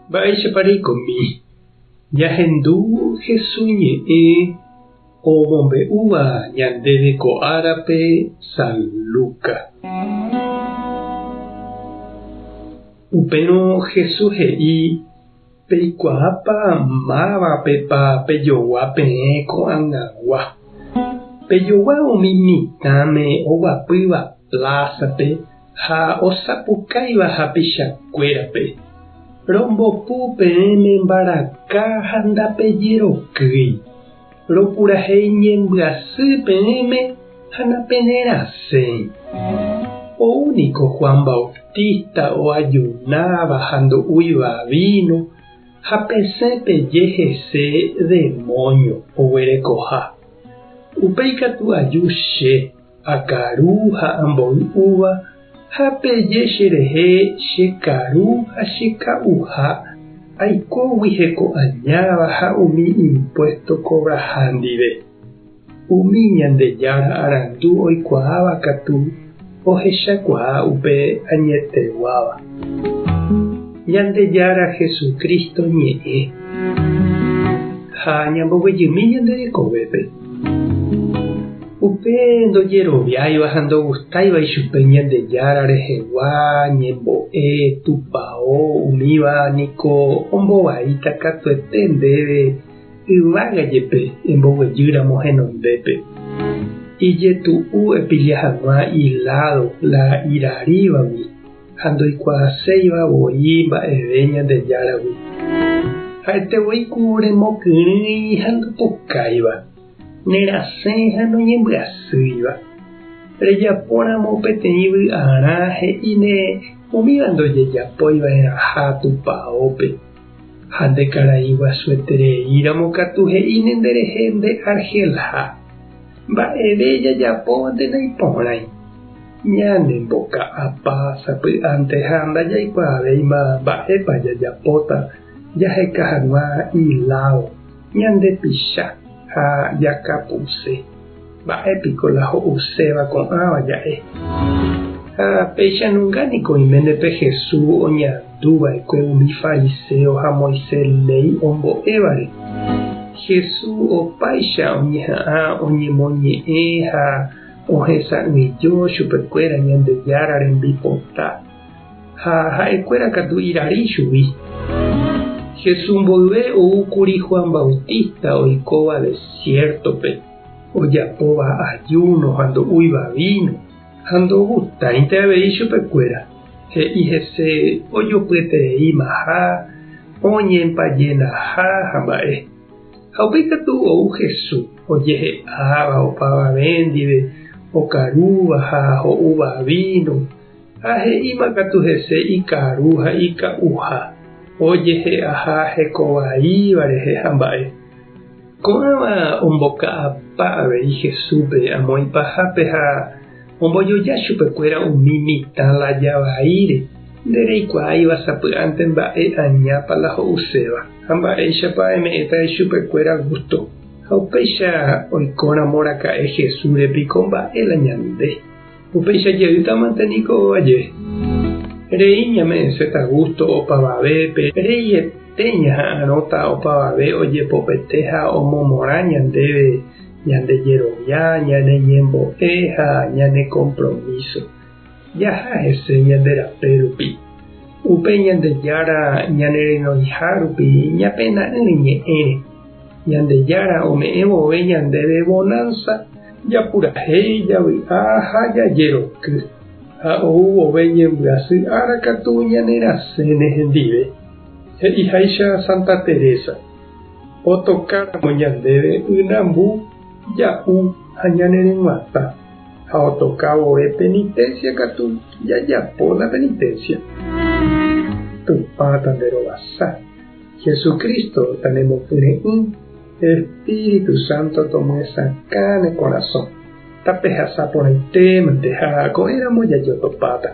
Mba'éichapa reikomi? Ñahendu Jesús ñe'ẽ omombe'úva ñandéve ko árape San Lucas. Upérõ Jesús he'i, Peikuaápa mávapepa pejogua peẽ ko'ag̃agua? Pejogua umi mitãme oguapýva plásape ha osapukáiva hapichakuérape, Rombopu peẽme mbaraka ha ndapejerokýi, ropurahéi ñembyasy peẽme ha napenerasẽi. Ou niko Juan Bautista oajunáva ha ndo'úiva víno ha pesẽ peje hese demóño oguerekoha. Upéi katu aju che. Akaru ha amboy'úva, ha peje cherehe che karu ha che ka'uha, aikógui heko añáva ha umi impuésto kovraha ndive. Umi Ñandejára arandu oikuaáva katu ohechakuaa upe añeteguáva. Ñandejára Jesucristo ñe'ẽ ha ñamboguejymi ñande rekovépe. Upe ndojeroviáiva ha ndogustáiva ichupe Ñandejára rehegua ñembo'e, tupao, umíva niko ombovaíta katuete ndéve yvága jepe emboguejýramo henondépe. Ijetu'u epilla hag̃ua iládo la irarívagui ha ndoikuaaséiva voi mba'eve Ñandejáragui. Ha'ete voi ku remokyrỹi ha ndopukáiva. Nerasẽ ha noñembyasýiva. Rejapóramo peteĩ vy'arã he'íne umíva ndojejapói va'erãha tupaópe. Ha nde karai guasuetereíramo katu he'íne nderehe nde argelha. Mba'eve jajapóvante naiporãi. Ñanemboka'apa sapy'ánte ha ndajaikuaavéima mba'épa jajapóta jaheka hag̃ua iláo. Ñande picha ha jakapuse. Mba'e piko la ho'uséva ko'ãva ja'e? Ha péicha nunga niko oiméne pe Jesús oñandu va'ekue umi fariseo ha Moisés léi ombo'évare. Jesús opáicha oñeha'ã oñemoñe'ẽ ha ohesa'ỹijo chupekuéra Ñandejára rembipota. Ha ha'ekuéra katu irari chugui. Jesús mboyve ou kuri Juan Bautista oikóva desiértope, ojapóva ajúno ha ndo'úiva víno, ha ndogustáinte avei chupekuéra. He'i hese ojopyetereímaha, oñempajenaha ha mba'e. Ha upéi katu ou Jesús, ojehe'áva opavave ndive, okarúva ha ho'úva víno. Ha he'íma katu hese ikaru ha ika'uha, ojehe'aha hekovaíva rehe ha mba'e. Ko'ãva omboka'apa avei Jesúspe amo ipahápe ha ombojoja chupekuéra umi mitã laya vaíre, ndereikuaáiva sapy'ánte mba'e añápa la ho'uséva ha mba'éichapa eme'ẽta ichupekuéra gústo. Ha upéicha oikóramo raka'e Jesúsre piko mba'e la ñande. Upéicha jeýtamante niko aje. Rei ñame'ẽséta gústo opavavépe, reiete ñaha'arõta opavave ojepopete ha omomorã ñandéve ñande jerovia, ñane ñembo'e ha ñane kompromíso. Jaha hese ñande rape rupi. Upe Ñandejára ñanerenoiha rupi ñapena'ỹre ñe'ẽre. Ñandejára ome'ẽ vove ñandéve vonánsa, japurahéi, javy'a ha jajeroky. Ha ou vove ñembyasy ára katu ñanerasẽne hendive. He'iháicha Santa Teresa, Otokáramo ñandéve ynambu, ja'u ha ñaneryg̃uatã, ha otoka vove penitencia katu jajapo la penitencia. Tupã tanderovasa. Jesucristo tanemokyre'ỹ, Espíritu Santo tomyesakã ne korasõ. Tapehasa porãitémante ha ko'ẽramo jajotopáta.